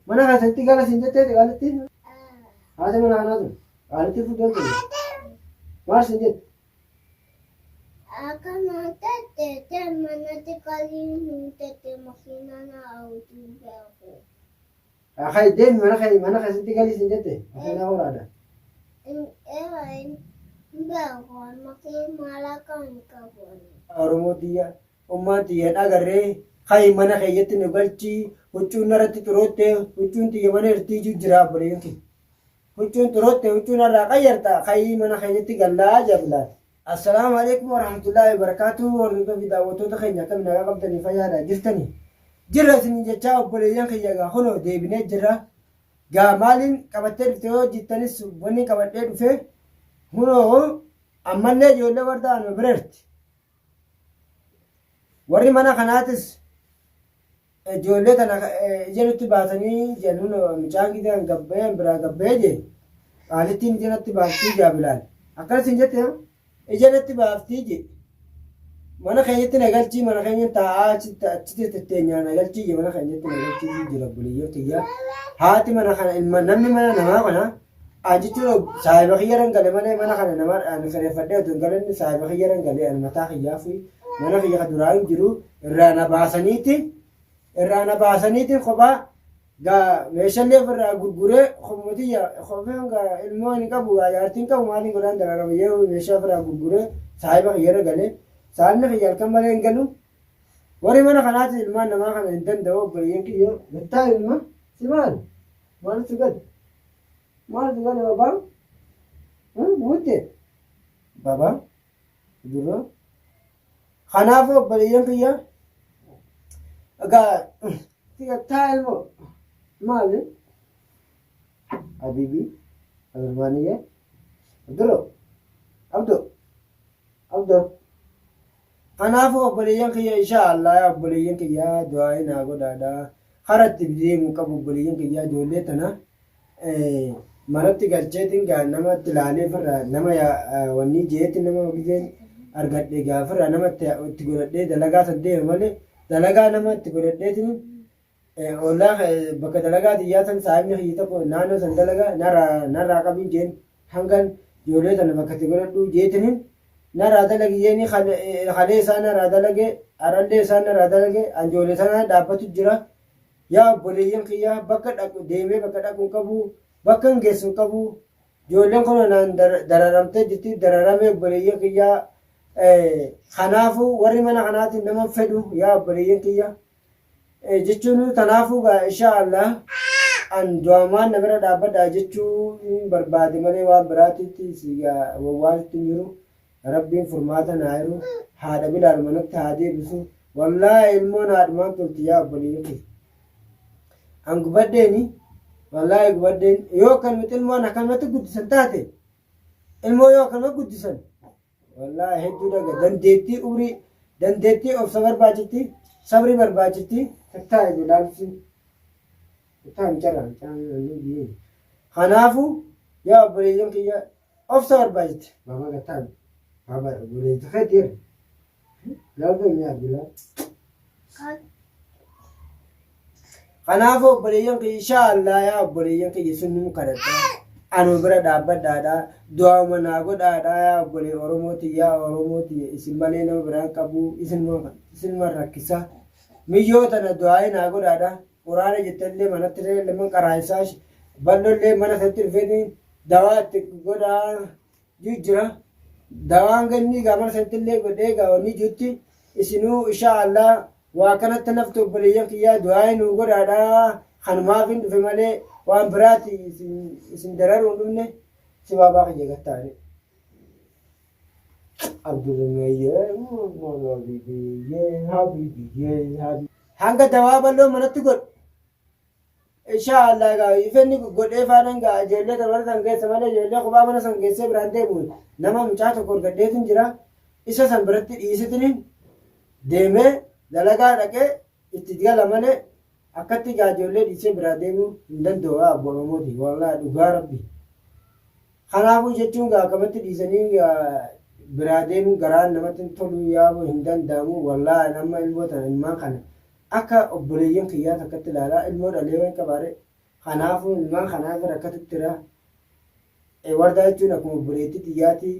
Mana keessatti gala siin jettee qaalittiin? Haati mana kanaa tun qaalittiin fuudhee tun. Maal siin jette? Akkana tette manatti qalii nuu tette makiinaa na hawwatu beeku. Akai deemi mana kee mana keessatti galii siin jette makiinaa horaadha. Hin beeku makiin maalaqa hin qabu. Oromoo tiyya ummaan tiyya hin agarree kayi mana keeyyatti nu galchii huccuun narratti xurootte huccuun tiyya mana irtii jira obboleeyyan kiyya. Huccuun xurootte huccuu narraa qayyarta kayii mana keenyatti gallaa jablaat. Assalaamu alaikum warahmatullaahi wabarakaatuh hordoftoota fi daawwattoota keenya akkam nagaa qabdanii fayyaadha jirtanii jirra isiniin jechaa obboleeyyan kiyya egaa kunoo deebinee jirra gaa maaliin qabattee dhufte yoo jettanis wanni qabadhee dhufe kunoo ammallee ijoollee warda anuma bireerti warri mana kanaatis Ijoollee tana ija nutti baasanii jedhan hunoo mucaan gidaan gabba'ee biraa gabba'ee jee qaalittiin ija natti baaftii jaa bilaal akkana siin jette ija natti baaftii jee mana keenyatti na galchii mana keenya taa'aa achitti tetteenyaa na galchii jee mana keenyatti na galchii jira obboleeyyoo tiyya haati mana kana ilma namni mana namaa kana an jechuun saahiba kiyyaran gale malee mana kana nama ani kireeffadhee otoo hin galanni saahiba kiyyaran gale ani mataa kiyyaa fi mana kiyya ka duraa hin jiru irraa na baasaniiti irraa na baasaniiti kophaa gaa meeshaalee ofirraa gurguree kophumatiyya kopheen gaa ilmoo hin qabu gaa jaartii hin qabu maaliin godhaan dararama yeroo meeshaa ofirraa gurguree saahiba kiyyarra galee saahibni kiyya halkan malee hin galu warri mana kanaati ilmaan namaa kana hin danda'u obboleeyyan kiyya gattaa ilma si maal maal si gad maal si gad babaa mutte babaa dura Kanaafuu obboleeyyan kiyya egaa taa ilmoo maali? Habibi Abdurmaaniyye Abdurro Abdo Abdo Kanaafuu obboleeyyan kiyya insha Allah yaa obboleeyyan kiyya du'aa'ii naa godhaadha. Karatti deemuu qabu obboleeyyan kiyya ijoollee tana manatti galcheetiin gaa nama itti laalee ofirraa nama wanni jeetti nama gizeen argadhe gaa ofirraa nama itti godhadhee dalagaa san deeme malee dalagaa nama itti godhadheetiin ollaa bakka dalagaa xiyyaa san saayibni kiyya tokko naannoo san dalagaa narraa qabiin jeen hangan ijoollee tana bakka itti godhadhu jeetiniin narraa dalagi jeeni kalee isaa narraa dalage har'allee isaa narraa dalage an ijoollee sanaa dhaabbatu jira. Yaa obboleeyyan kiyya bakka dhaqu deemee bakka dhaqu hin qabu bakka hin geessu hin qabu ijoolleen kun naan dararamtee jirti dararamee obboleeyyan kiyya kanaafuu warri mana kanaatiin nama fedhu yaa obboleeyyan kiyya jechuun tanaafuu gaa insha Allah an du'amaan na bira dhaabbadha jechuu hin barbaade malee waan biraatitti si gaa wawwaatitti hin jiru. Rabbiin furmaata naa hiru haadha bilaal manatti haa deebisu wallaahi ilmoon haadhumaan tolti yaa obboleeyyan kiyya an gubadheeni wallaahi gubadheen yoo akkanumatti ilmoon akkanumatti guddisan taate ilmoo yoo akkanumatti guddisan wallaahi hedduu dhaga dandeettii umrii dandeettii obsa barbaachifti sabri barbaachifti tattaa ilaalchi tattaa micarraa micaan kanaafu yaa obboleeyyan kiyya Obsa barbaachiste. Baba gattaan. Baba obboleessa keetti jedhe. Lafa hin nyaatu laa. Kanaafuu obboleeyyan kiyya inshaa Allah yaa obboleeyyan kiyya sun nu kadhadha. Anu bira dhaabbadhaadha. Du'auma naa godhaadha yaa obbolee Oromoo tiyya Oromoo tiyya isin malee nama biraan qabu isinuma rakkisa. Miyyoo tana du'aa'ii naa godhaadha. Quraana jettallee manatti illee lamman qaraa'isaa bal'oollee mana isatti dhufeetiin dawaa itti godhaa jira. Dawaan ganni egaa mana isatti illee godhee egaa wanni jirutti isinuu inshaa Allah waa kanatti naftu obboleeyyan kiyyaa du'aa nuu godhaadha. Kanumaaf hin dhufe malee waan biraati isin dararuu hin dhufne si baabaa kiyya gattaane. Hanga dawaa bal'oo manatti godhu. Inshaa Allah egaa ifenni godhee faanaan gaa ijoollee tan mana san geessa malee ijoollee kophaa mana san geessee biraan deemu nama mucaa tokko argadheetin jira. Isa san biratti dhiisetiniin deemee dalagaa dhaqee itti gala malee akkatti gaa ijoollee dhiisee biraa deemuu hin danda'u yaa obbo Oromooti. Wallaahi dhugaa rabbi. Kanaafuu jechuun gaa akkamatti dhiisanii gaa biraa deemuun garaan namatti hin tolu yaaboo hin danda'amu wallaahi amma ilmoo tana ilmaan kana akka obboleeyyan kiyyaa takkatti ilaalaa ilmoo dhalee waan qabaare Kanaafuu ilmaan kanaaf rakkatutti jira. Wardaa jechuun akkuma obboleettii tiyyaati.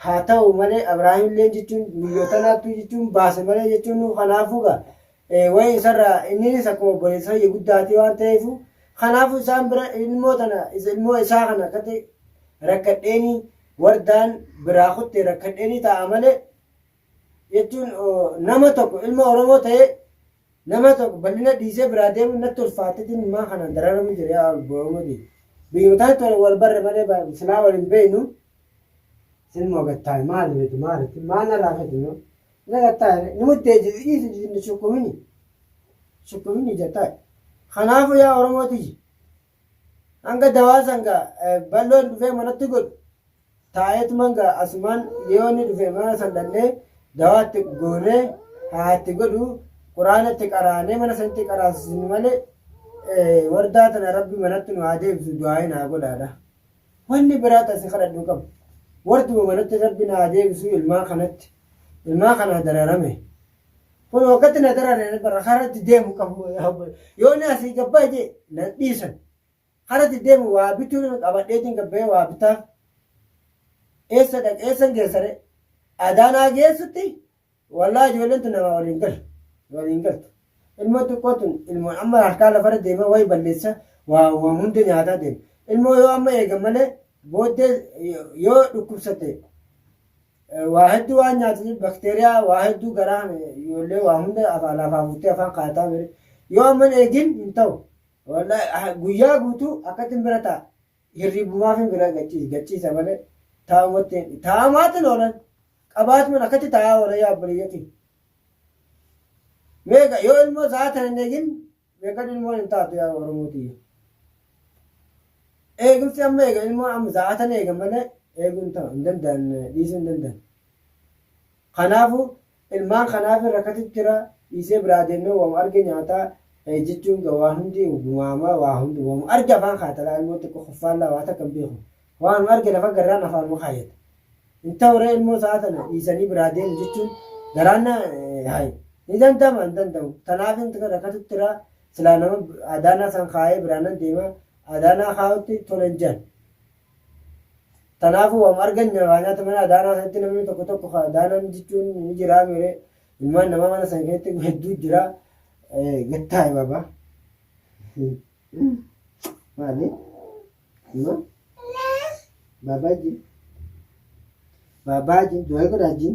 Haa ta'u malee Abrahaam illee jechuun biyyootanaattuu jechuun baase malee jechuun kanaafuu gaa wayi isarraa inninis akkuma obboleessa kiyya guddaatii waan ta'eefu kanaafuu isaan bira ilmoo tana ilmoo isaa kana akkatti rakkadheenii wardaan biraa kutte rakkadheenii taa'a malee jechuun nama tokko ilma Oromoo ta'ee nama tokko bal'ina dhiisee biraa deemuun natti ulfaateetiin ilmaan kanaan dararamu jira yaa Oromooti. Biyyuma taanti wal barre malee silaa wal hin beeknu. Silmoo gattaa'e maal beektu maalitti maal narraa feetu immoo na gattaa'e ni muddee jiru dhiisu jiru shukumini shukumini jattaa'e. Kanaafuu yaa Oromooti hanga dawaa sanga balloon dhufee manatti godhu taa'eetuman gaa asumaan yoo inni dhufe mana san dhannee dawaa itti goonee haa itti godhu quraana itti qaraanee mana sanitti qaraasisnu malee wardaa tana rabbi manatti nu haa deebisu du'aayin haa godhaadha. Wanni biraa ta isin kadhadhu qabu. Warduma manatti rabbi na haa deebisu ilmaan kanatti. Ilmaan kana dararame. Kun waggatti na darare bara karatti deemu qabu. Yoo inni asii gabbaa jee na dhiisan. Karatti deemu waa bituu qabadheetiin gabbee waa bitaaf. Eessa dhaq eessan geessare? Adaanaa geessutti Wallahi ijoolleen tun namaa waliin galu. Waliin galtu. Ilmoo xiqqoo tun ilmoon amma harkaa lafarra deema wayi balleessa waa waa hunda nyaataa deema. Ilmoo yoo amma eegan malee booddee yoo dhukkubsate waa hedduu waan nyaataniif bakteeriyaa waa hedduu garaa ijoollee waa hunda afaan lafaa fuutee afaan kaataa mire yoo amma hin eegin hin ta'u. Wallahi guyyaa guutuu akkatti bira ta'a. Hirribumaaf hin bira gachiisa malee taa'umatti taa'amaatiin oolan. Qabaatuman akkatti taa'aa oola yaa obboleeyya kiyya. Meeqa yoo ilmoo sa'a tana hin eegin meeqan ilmoon hin taatu yaa Oromoo tiyya. Eegumsi amma eegan ilmoon amma sa'a tana eegan malee eeguu hin ta'u hin danda'an dhiisuu hin danda'an. Kanaafuu ilmaan kanaaf rakkatu jira dhiisee biraa deemnee wamu arge nyaataa jechuun waan hundi gumaamaa waa hundi wamu arge afaan kaatalaa ilmoo xiqqoo koffaallaa waa takka hin beeku. Waanuma arge lafa garraan afaanuma kaayyata. Hin ta'u ree ilmoo sa'a tana dhiisanii biraa deemu jechuun garaan na hayi. Ni danda'ama hin danda'u. Tanaaf hin rakkatutti irraa silaa nama adaanaa san kaayee biraa nan deema. Adaanaa kaa'utti tola hin jedhan. Tanaafuu waanuma argan waa nyaata mana adaanaa sanatti namni tokko tokko adaanaan jechuun ni jiraa mire ilmaan namaa mana san keessatti hedduu jira. Gattaa'e baba. Maali? Baabaa jin. Baabaa jin du'aa godhaa jin.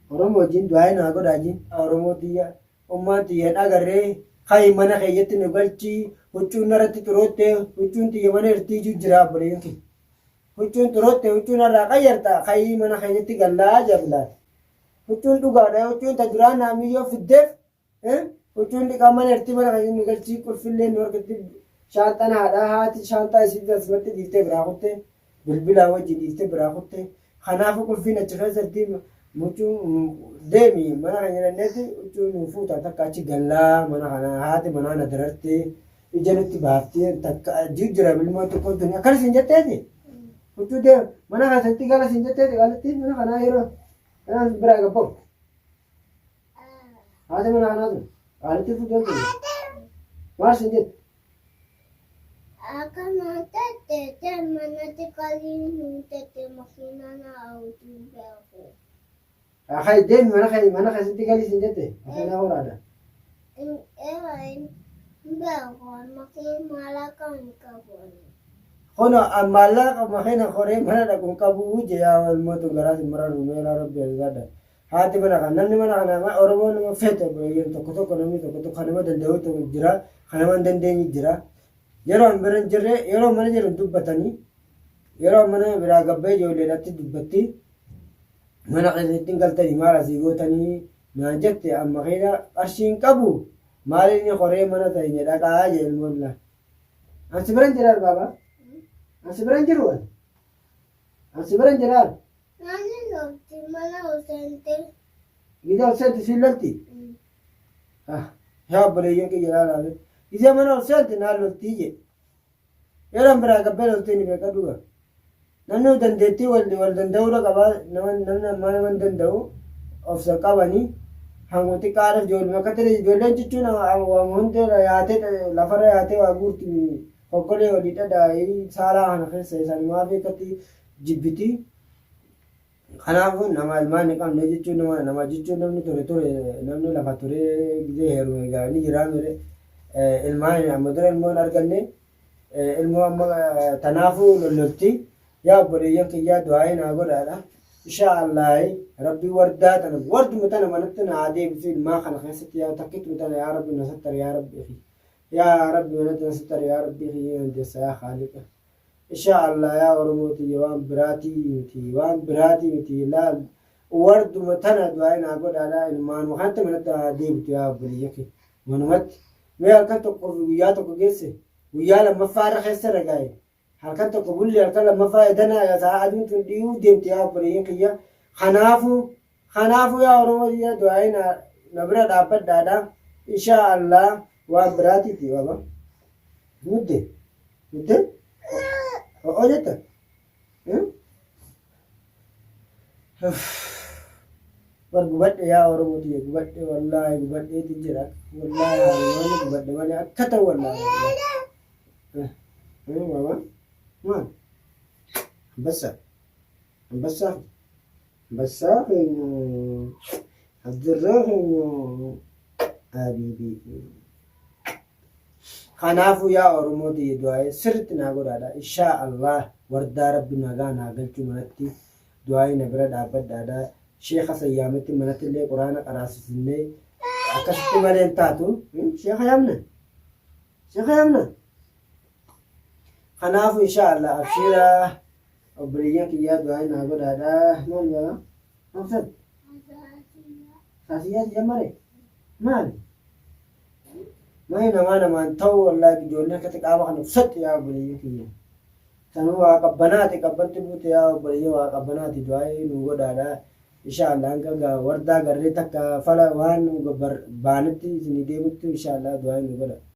Oromoo jin du'aa naa godhaa jin. Oromoo tiyya ummaan tiyya hin agarree kayi mana keeyyatti nu galchii huccuun narratti xurootte huccuun tiyya mana irtiijuu jira obboleeyyan kiyya. Huccuun xurootte huccuu narraa qayyarta kayii mana keenyatti gallaa jablaat. Huccuun dhugaadha huccuun ta duraan naa miyyoo fiddeef Huccuun dhiqaa mana irti mana kan inni galchii qulfillee nu harkatti shaanxaan haadhaa haati shaanxaa isii asumatti dhiiftee biraa kutte bilbilaa wajjin dhiiftee biraa kutte kanaafuu qulfiin achi keessa irti mucuu deemi mana kan jedhanneetti huccuu nu fuuta takka achi gallaa mana kana haati manaa na darartee ija nutti baaftee takka jira ilmoo xiqqoo tuni akkana siin jetteeti huccuu deem mana keessatti gala siin jetteeti qaalitti mana kanaa yeroo kanaaf biraa gabboo. Haati mana kanaa tun qaalitti fuudhee tun maal siin jette? Akkana tette manatti qalii nu tette makiinaa na awutuu beeku. Akay deemi mana kee mana keessatti galii siin jette makiinaa horaadha. Hin beeku makiin maallaqa hin qabu. Kono maallaqa makiina horee mana dhaqu hin qabu jee yaa ilmoo tun garaa sin mararu meelaa rabbi azaadha. Haati mana kana namni mana kana ma Oromoon nama feete obboleeyyan tokko tokko namni tokko tokko kan nama danda'u tokko jira kan nama hin dandeenye jira. Yeroo an bira hin jirre yeroo mana jiru hin dubbatanii yeroo mana biraa gabbee ijoolleedhaatti dubbatti mana keessatti hin galtanii maal asii gootanii naan jette amma keessa qarshii hin qabu maal inni horee mana ta'e dhaqaa jee ilmoon laa. An si bira hin jiraa baaba? An si bira hin jiru an? An si bira hin jiraa? Nani lolti mana ol seente. Gizee ol seente siin lolti? Ah, yaa obboleeyyan kiyya ilaalaa mee. Gizee mana ol seente naan loltii jedhe. Yeroon biraa gabbee loltii ni beeka dhuga. Namni dandeettii wal wal danda'uudha qaba. Nama namni ammaa nama hin danda'u obsa qabanii. Hanguma xiqqaadhaaf ijoolluma akkatti ijoolleen jechuun waan hunda yaatee lafarra yaatee waa guurti kokkolee olii dhadhaa saalaa kana keessa isanumaaf akkatti jibbiti. Kanaafuu nama ilmaan hin qabne jechuun nama nama jechuun namni ture ture namni lafa ture gizee heerume egaa ni jiraa mire ilmaan amma dura ilmoon arganne ilmoo amma tanaafuu lollolti yaa obboleeyyan kiyyaa du'aa'ii naa godhaadha. Inshaa Allaahi rabbii wardaa tana warduma tana manatti na haa deebisu ilmaa kana keessatti yaa takkituma tana yaa rabbi na sattar yaa rabbi fi yaa rabbi manatti na sattar yaa rabbi fi dandeessa yaa khaaliqa. Inshaa Allah yaa Oromoo tiyya waan biraatii miti waan biraatii miti laal warduma tana du'aa'ii naa godhaadha ilmaanuma kanatti manatti haa deebitu yaa obboleeyyan kiyya manumatti mee halkan tokkoo fi guyyaa tokko geesse guyyaa lammaffaa irra keessa irra gaa'e Halkan tokko bulle halkan lammaffaa edana sa'a aduun tun dhiyuu deemti yaa obboleeyyan kiyya. Kanaafuu kanaafuu yaa Oromoo tiyya du'aa'ii na na bira dhaabbadhaadha. Inshaa Allah waan biraatiiti baba. Mudde mudde o'oo jetta. Bar gubadhe yaa Oromoo tiyya gubadhe wallaahi gubadheeti jira. Wallaahi haalumaan gubadhe malee akka ta'u wallaahi. Mama maal? Ambassaa. Ambassaa. Ambassaa keenya. Abdirree keenya. Abiibii. Kanaafuu yaa Oromoo tiyya du'aa'ee sirriitti naa godhaadha. Inshaa Allah wardaa rabbi nagaa naa galchuu manatti du'aa'ee na bira dhaabbadhaadha. Sheekha sayyaametti manatti illee quraana qaraasisinnee akkasitti malee hin taatu. Sheekha yaamna. Sheekha yaamna. Kanaafuu inshaa Allah abshiiraa obboleeyyan kiyyaa du'aa'ee naa godhaadha. Maal jedhama? Hamsat. Saasiyyaa si jammare? Maali? Mayi namaa namaan ta'uu wallaahi ijoolleen akkatti qaama kana fudhatti yaa obboleeyyan kiyya. Sanuu waa qabbanaati qabbanti buute yaa obboleeyyan waa qabbanaati du'aa'ii nuu godhaadha. Insha Allah hanga wardaa garree takka fala waan nu baanetti isinii deemutti insha Allah du'aa'ii nuu godha.